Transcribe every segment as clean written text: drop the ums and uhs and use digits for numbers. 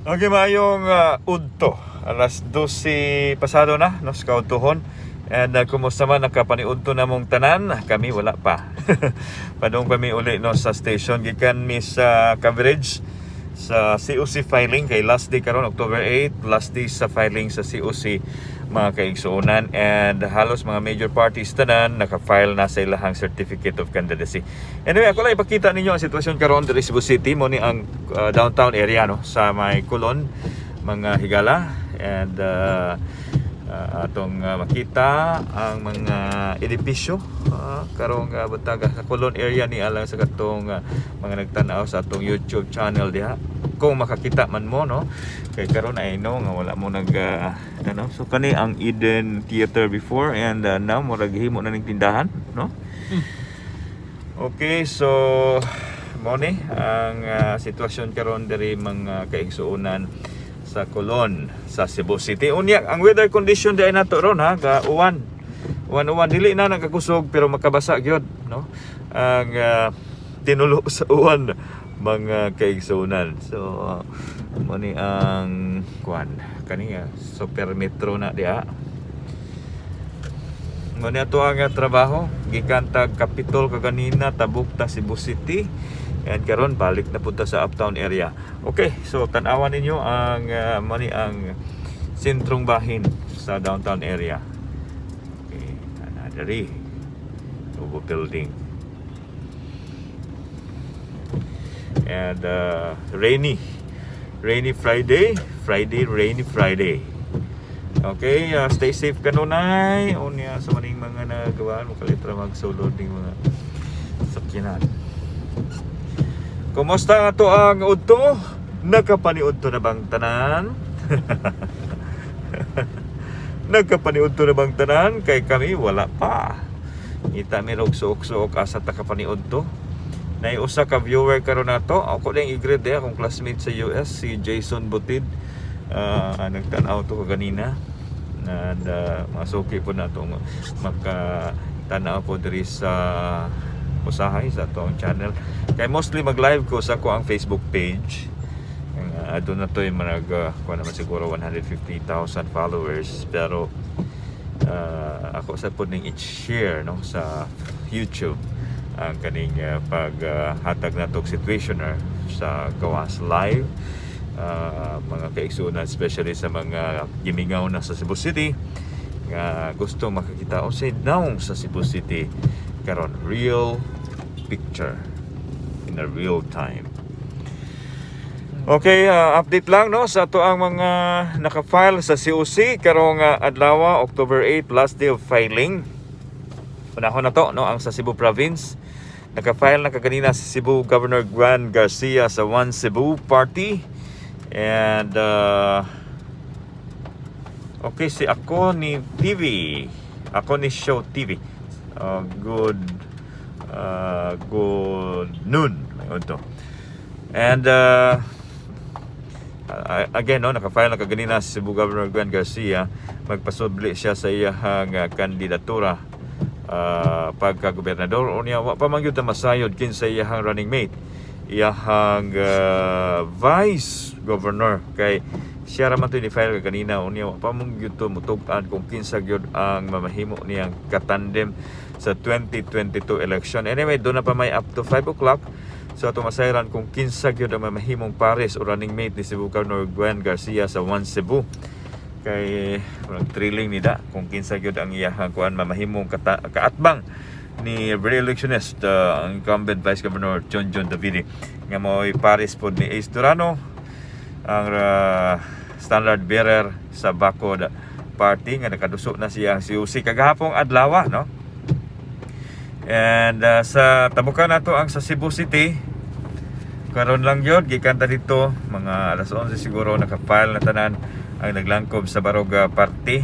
Okay, maayong udto. Alas 12 pasado na, no, sa kaudtohon. And kumusta man, nakapaniudto na mong tanan? Kami wala pa. Padung kami uli, no, sa station. Gikan mi sa coverage sa COC filing kay last day karon, October 8, last day sa filing sa COC, mga kaigsuonan, and halos mga major parties tanan naka-file na sa ilahang certificate of candidacy. Anyway, ako lang ipakita ninyo ang sitwasyon karon diri Cebu City. Mo ni ang downtown area, no, sa may Colon, mga higala, and atong makita ang mga edipisyo karong buntaga sa Colon area ni alang sa katong mga nagtan-aw sa atong YouTube channel diha, kung makakita man mo, no, kay karon I know nga wala mo nag tanaw. So kani ang Eden Theater before and now murag himo na ning tindahan, no? Okay, so mo ni ang sitwasyon karon diri, mga kaigsuonan, sa Colon sa Cebu City. Unya, ang weather condition diay nato ron ha, ga uwan. Uwan-uwan, dili na nagkakusog pero makabasa gyud, no? Ang tinulo sa uwan, mga kaigsuonan. So mo ni ang kuan kani super metro na diha. Mo ni ato ang trabaho gikan tag Capitol kaganina, tabok ta Cebu City and karon balik na punta sa uptown area. Okay, so tan-awan ninyo ang mo ni ang sentrong bahin sa downtown area. Okay, ana diri. Novo building. And rainy. Rainy Friday, Friday, rainy Friday. Okay, stay safe kanunay. Unya sa maning mga nagawa, makalitra magsulod ning mga sakyanan. Kumusta nga to ang udto? Nakapaniudto na bang tanan? Nagkapaniudto na bang tanan? Kay kami wala pa. Ngita mi rog suok-suok asa ta kapaniudto. Nay usa ka viewer karon nato. Ako lang i-greet eh, akong classmate sa US, si Jason Butid. Nagtan-aw to kaganina. And mga suki po nato maka-tanaw po diri sa usahay sa atong channel. Kay mostly mag-live ko sa ako ang Facebook page. Ang doon na to yung mga kuha naman siguro 150,000 followers, pero ako sa po ning i-share, no, sa YouTube ang kaning paghatag uh, natog situationer sa Gawas Live, mga kaigsuonan, especially sa mga gimingaw na sa Cebu City nga gusto makakita unsay nawong sa Cebu City karon, real picture in a real time. Okay, update lang, no, sa ato ang mga naka-file sa COC karong adlaw, October 8, last day of filing. Panahon na to, no, ang sa Cebu Province. Naka-file na kaganina si Cebu Governor Gwen Garcia sa One Cebu Party. And okay, si Ako ni TV. Ako ni Show TV. Good noon. May to. And again, no, naka-file na kaganina si Cebu Governor Gwen Garcia. Magpasubli siya sa iyahang kandidatura pagka-gobernador. Unya, wa pa man gyud ta masayod kinsa iyahang running mate, iyahang vice governor, kay siya ra man to ni-file kaganina. Unya, wa pa man gyud to mutug-an kung kinsa gyud ang mamahimo niyang katandem sa 2022 election. Anyway, doon na pa may up to 5 o'clock. So ato masayran kung kinsa gyud ang mamahimong pares o running mate ni Cebu Governor Gwen Garcia sa One Cebu. Kay murag thrilling ni da kung kinsa gyud ang iyahang kuan mamahimong kaatbang ni re-electionist ang incumbent Vice Governor John John Davide nga mo'y pares pod ni Ace Durano, ang standard bearer sa Bakod Party nga nakaduso na siya si COC kagahapong adlaw, no? And sa tabukan nato ang sa Cebu City karon lang gyud, gikan ta dito mga alas 11 siguro, naka-file na tanan ang naglangkob sa Baroga Party,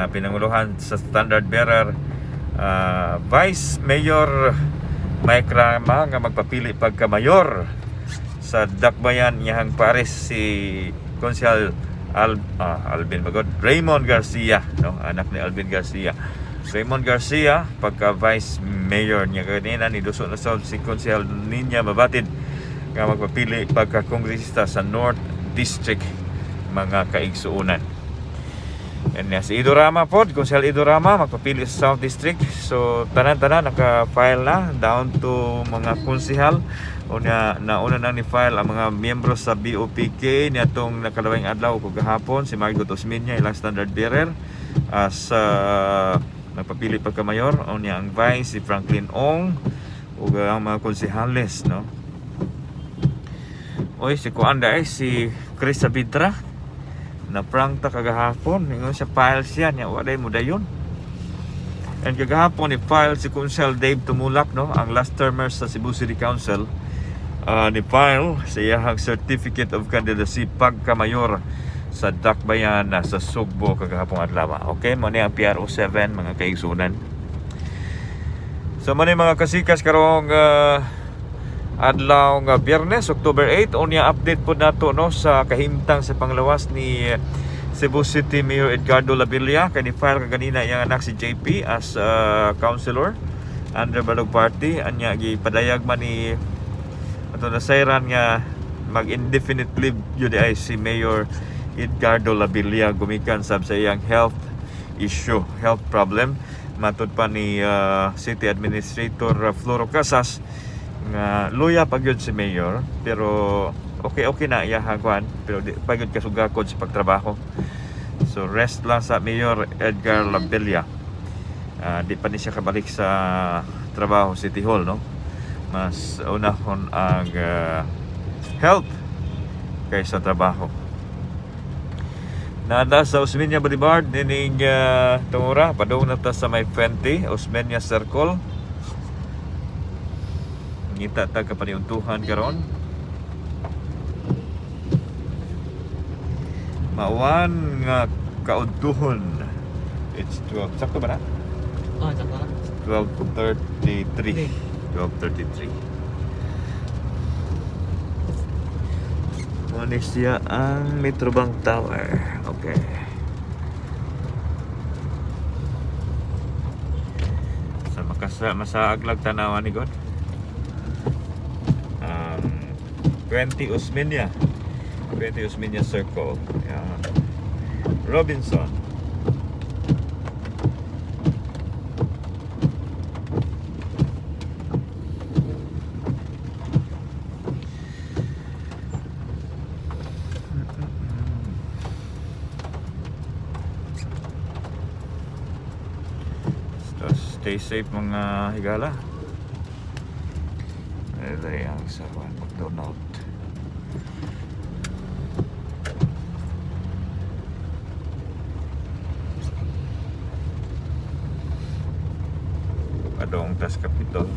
pinanguluhan sa standard bearer Vice Mayor Mike Rama nga magpapili pagka mayor sa Dakbayan, iyahang pares si Konsehal Alvin Magod, Raymond Garcia, no, anak ni Alvin Garcia. Raymond Garcia pagka vice mayor niya. Kanina ni duso na sa si Konsehal Ninya Mabatid nga magpapili pagka kongresista sa North District. mga kaigsuonan. And si Idorama pod, Konsehal Idorama, magpapili sa South District. So tanan-tanan naka-file na down to mga konsehal. Unya nauna na ni file ang mga miyembro sa BOPK niadtong nakalawing adlaw ug gahapon si Margot Osmeña, ilang standard bearer as nagpapili pagka-mayor. Unya ang vice si Franklin Ong ug ang mga konsehales, no. Oy, si kuan ay si Chris Sabidra na prank ta kagahapon, ingon siya file siya niya, wala mo dayon. And kagahapon ni file si Konsehal Dave Tumulak, no, ang last termer sa Cebu City Council, ni file sa iyahang certificate of candidacy pagka-mayor sa Dakbayan na sa Sugbo kagahapon adlaw. Okay, mo ni ang PRO7, mga kaigsunan. So mo ni, mga kasikas, karong adlaw nga Biyernes, October 8. Unya update po nato, no, sa kahimtang sa panglawas ni Cebu City Mayor Edgardo Labilla kay ni file kaganina iyang anak si JP as councilor under Barog Party. Anya gipadayag man ni ato nasayran nga mag indefinite leave yun ay si Mayor Edgardo Labilla gumikan sab sa iyang health issue, health problem. Matud pa ni City Administrator Floro Casas nga luya pa gyud si Mayor, pero okay okay na iyahang kuan, pero di pa gyud kasugakod sa pagtrabaho. So rest lang sa Mayor Edgar Labilla. Di pa ni siya kabalik sa trabaho City Hall, no, mas unahon ang health kaysa trabaho. Nada sa Osmeña Boulevard nining tungura, padung na ta sa may Fuente, Osmeña Circle. Ngita ta kapaniudtuhan karon. Mauwan nga kaudtuhon. It's 12. Sakto ba na? Oh, sakto na. 12:33. 12:33. Mo ni siya ang Metrobank Tower. Okay. Sa makasa masaaglag tanawan ni God. 20 Osmeña. 20 Osmeña Circle. Yeah. Robinson. So, stay safe, mga higala. Ay, ang sa McDonald. Padong tas Capitol.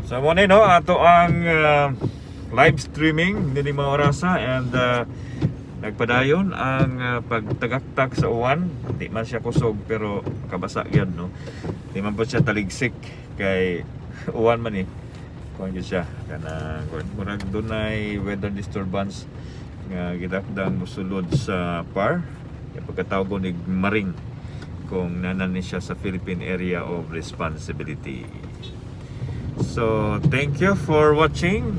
So mo ni, no, ato ang live streaming nini mga orasa and nagpadayon ang pagtagaktak sa uwan. Di man siya kusog pero kabasa gyud, no. Di man po siya taligsik kay uwan man eh. Kuan gyud siya kanang kuan, murag dunay weather disturbance nga gidakdang mosulod sa PAR. Kaya pagkatawag ko ni Maring kung nanan ni siya sa Philippine Area of Responsibility. So, thank you for watching.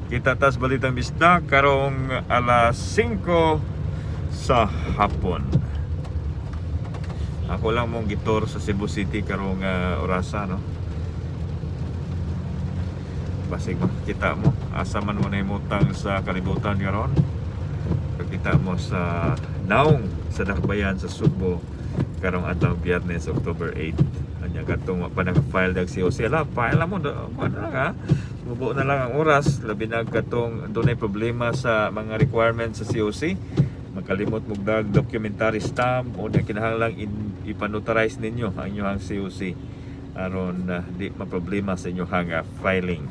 Kita tas Balitang Bisdak karong alas 5 sa hapon. Ako lang mong gi-tour sa Cebu City karong orasa, no. Basig makita mo asa man mo nahimutang sa kalibutan karon. Pagkita mo sa naong sa Dakbayan sa Sugbo karong adlaw Biyernes, October 8. Anya katong wa pa naka-file dag COC, ala, file na mo, kuan na lang ha. Mubo na lang ang oras, labi na katong dunay problema sa mga requirements sa COC. Makalimot mo dag documentary stamp o na kinahanglang ipanotarize ninyo ang inyong COC aron di maproblema sa inyong filing.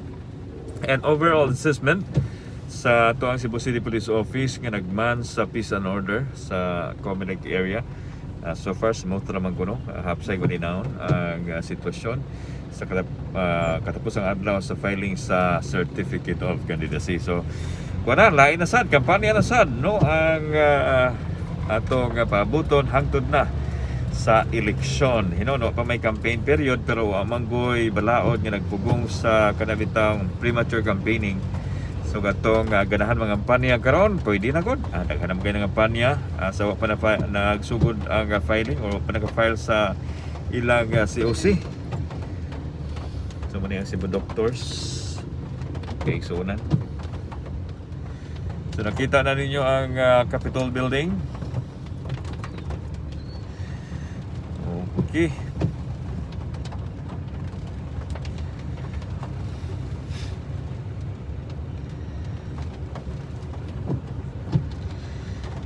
And overall assessment sa atoang Cebu City Police Office nga nagman sa peace and order sa Comelec area. So far smooth naman kuno, hapsay ko naon ang sitwasyon sa katapos ang adlaw sa filing sa certificate of candidacy. So kuan na, lain na sad, kampanya na sad, no, ang atong pabuton hangtod na sa Sa eleksyon. Hinuon wa pa may campaign period, pero wa man goy balaod nga nagpugong sa kanabitang premature campaigning. So katong ganahan mga kampanya karon, pwede na gud. Daghan naman kaayo ng kampanya sa wa pa na nagsugod ang filing or wa pa naka-file sa ilang COC. So mao ang Cebu Doctors. Okay, so unan. So nakita na ninyo ang Capitol Building. Okay.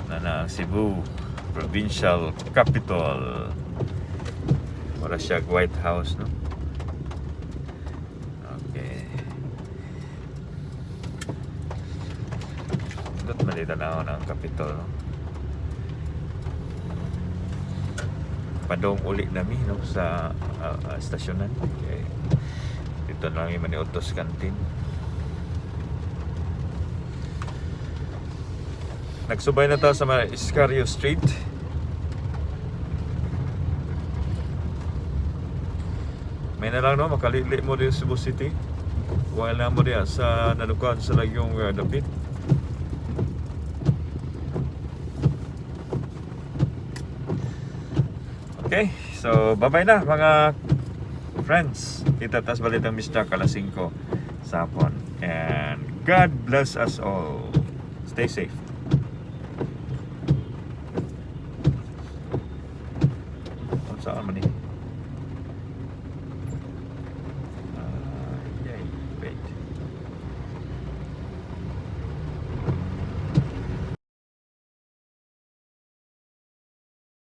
Na na ang Cebu Provincial Capital. Wala siya White House, no? Okay. Dot man dito na ang Capitol, no? Padong uli nami, no, sa estasyonan. Okay. Dito na lang yung Maniutos Canteen. Nagsubay na ta sa mga Escario Street. May na lang, no, makalili mo din sa Cebu City. While na mo diya sa nalukan sa lagyong dapit. Okay, so bye-bye na, mga friends. Kita tas balitang mista alas 5 sa hapon. And God bless us all. Stay safe. Saan man eh?